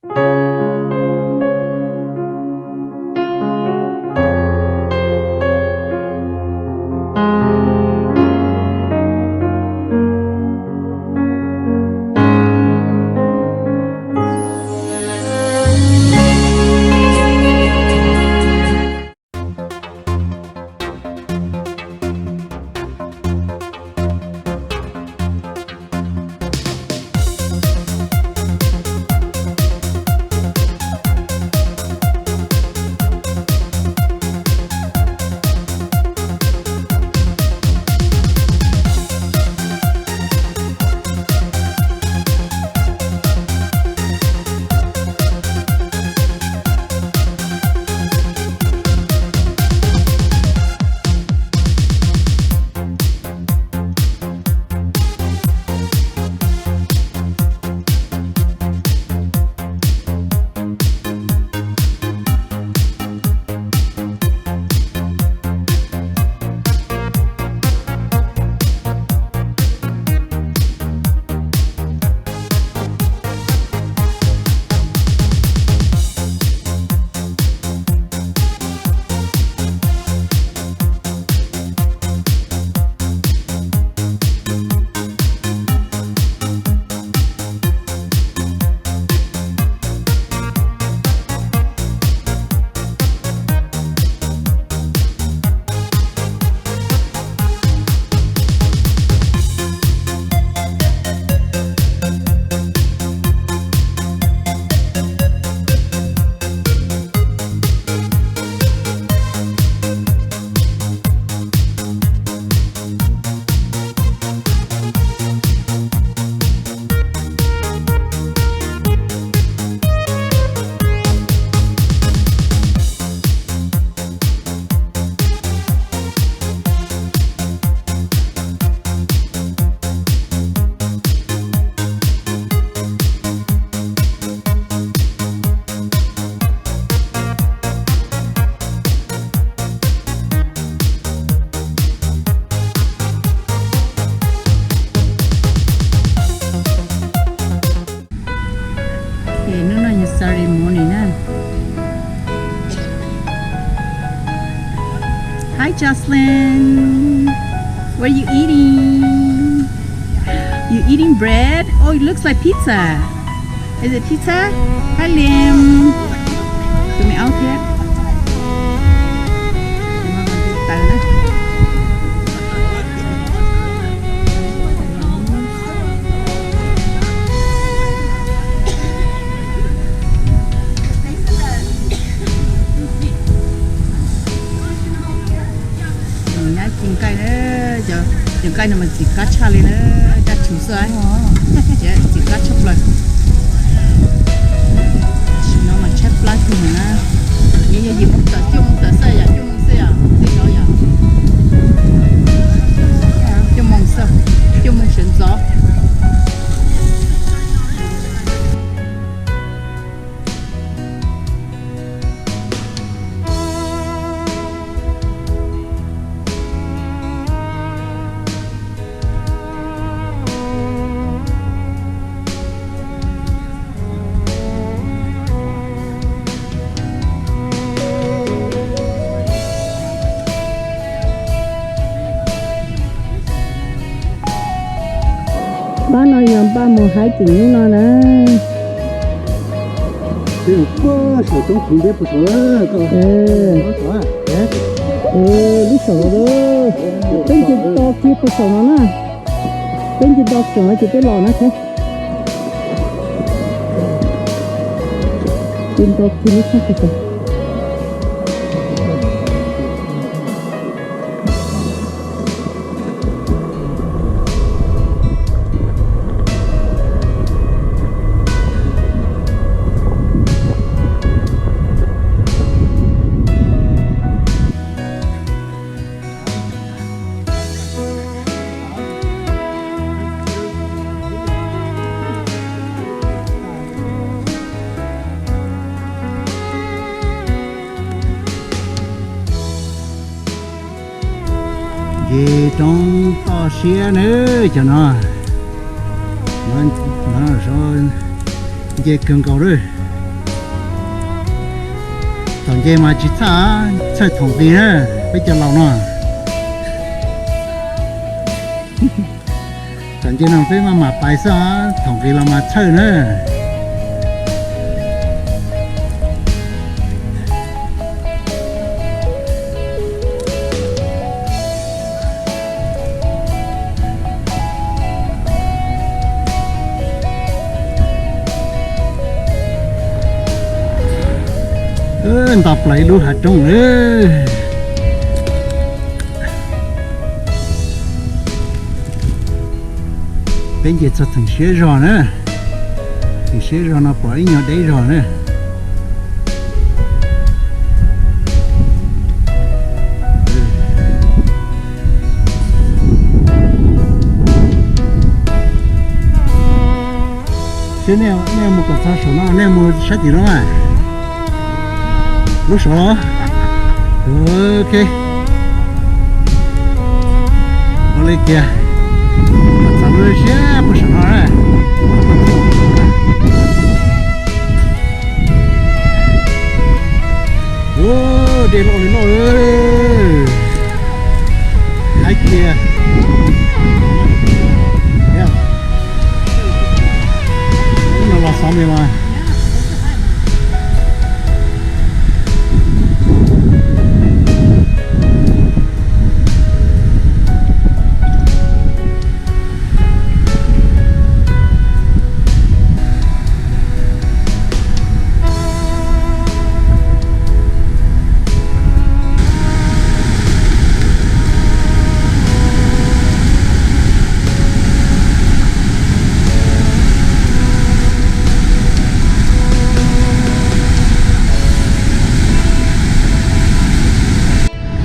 Okay, hnub no yog ceremony na. Hi, Jocelyn. What are you eating? You eating bread? Oh, it looks like pizza. Is it pizza? Hi, Liam. Tus me aub thiab. Tawv na. Nyab ci nqaij na, cov nqaij no mas txiv kab tshaj li na, dab tshuv xwb, txiv kab tshaj plaws. Tam sim no mas tshaib plab kawg nkaus na. Nyob yog yim moo tawm cuaj moo tawm xwb yom, cuaj moo xwb yom, txij no yom. Cuaj moo xwb, cuaj moo sawv ntxov. Pab no yog npaj mus haib tim hnub no na. Lub saum no, peb nce do kiag puag saum no na. Peb nce do saum no ces peb los na thiab. Nce do kiag lub sab puag saum. Nce roob toj siab na cov no. Nce kawg nkaus lawm. Thaum nce mas tsis txhawj, txhawj thaum nqis na, peb cov laus no. Thaum nce no peb maj mam pais xwb, thaum nqis los mas txhawj na. Nto plaws ib lub hav roob lawm. Peb nce txog theem siab zog na. Theem siab zog no pom ib nyuag deb zog na. Seb nej mus kom txog saum no, nej mus sab tim no mas. Lub saum. Ok. Ua li tias kom txog lub siab puag saum no na. Ua, dej loj li loj. Hais tias no los xov me mas.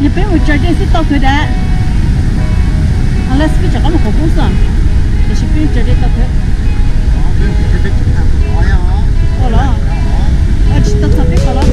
Yog peb mus tsaws dej xwb tau khawv dab. Unless peb rov qab mus qhov koob xwb, tiam sis peb tsaws dej tau khawv. Ua los, tsis tau txog peb qhov los.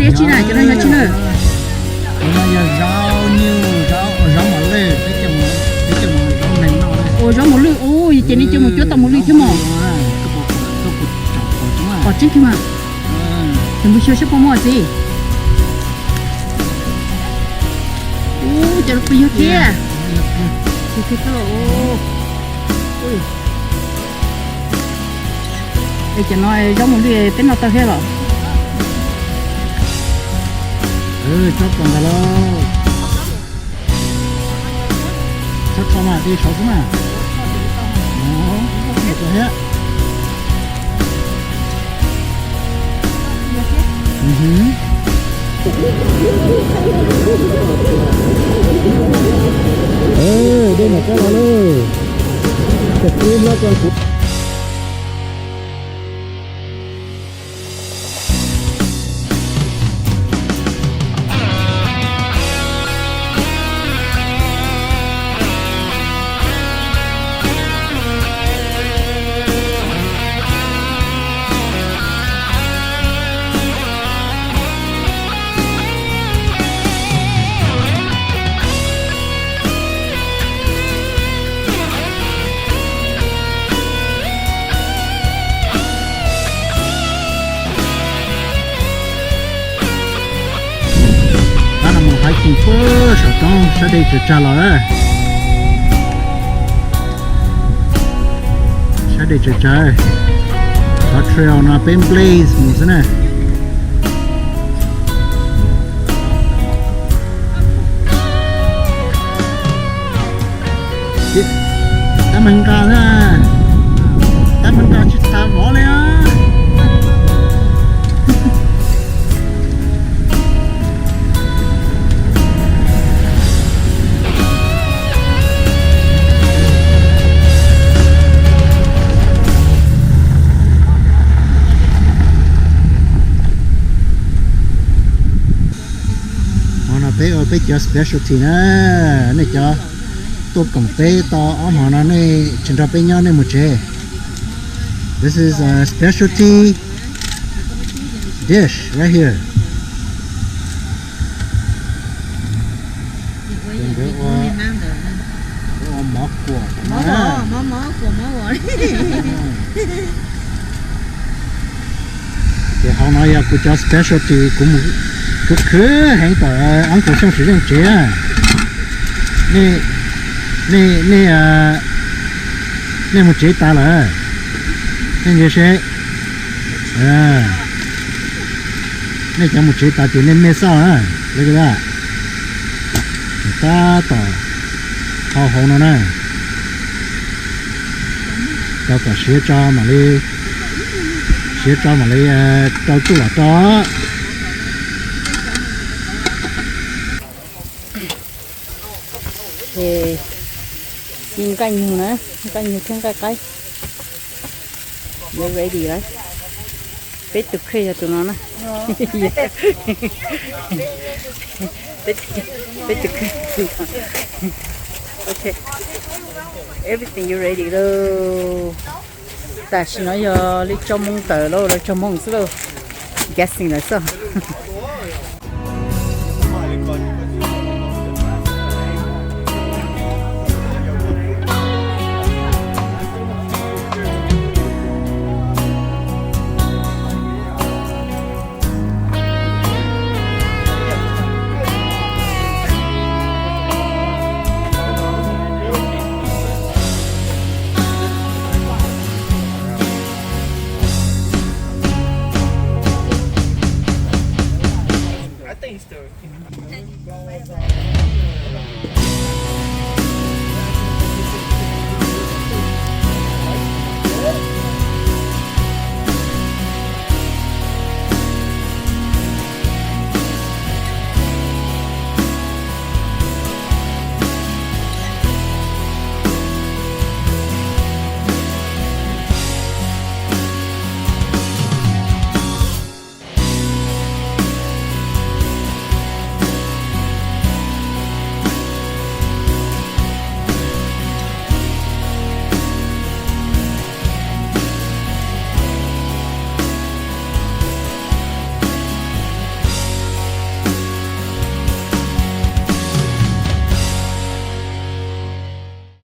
Teb tsi na, cov no yog tsi na? Ua zaub mos lwj, ua zaub mos lwj, ua ces nej coj mus cuab tau mos lwj thiab mos. Qos tseeb kawg mas. Ces npus xyuas saib puas muaj txiv. Ub, cov no puas yog thiab? Es cov no zaub mos lwj peb noj tau thiab los? Tsob ko ntag lauj. Tsob ko mas, dej saud xwb mas. Dej mam coj los lauj. Cov clip hlob ko kuv Pab no mus hiking puag saum roob sab dej tsaws tsag los na. Sab dej tsaws tsag. Qhov trail no peb blaze mus xwb na. Tab meeg nqa na, tab meeg nqa tsis tas vov li os. Hmo no peb ua peb cov specialty na, nej cov tuaj koom peb tau ob hmo no nej tsis nrog peb nyob nej mus tsev. This is a specialty dish right here. Nkawd ua mov kuam. Ces hauv no yog kuv cov specialty, kuv mus khwv khwv heev tom Uncle Xyooj Sim Zeej tsev. Nej, nej, nej mus tsev tas lawm, nej ntsia seb. Nej cov mus tsev tas ces nej me xauj na, li tab tom hau hauv no na. Rau kom siav tso mam li, siav tso mam li rau txuj lom rau. Ces nqaij nyuag na, nqaij nyuag thiab nqaij qaib. Ready lawm. Peb tus kheej yog tus no na. Peb tus kheej. Ok. Everything you ready lauj. Tam sim no yog li rau moos tawm lauj, los rau moos xwb lauj. Guessing lawm xwb.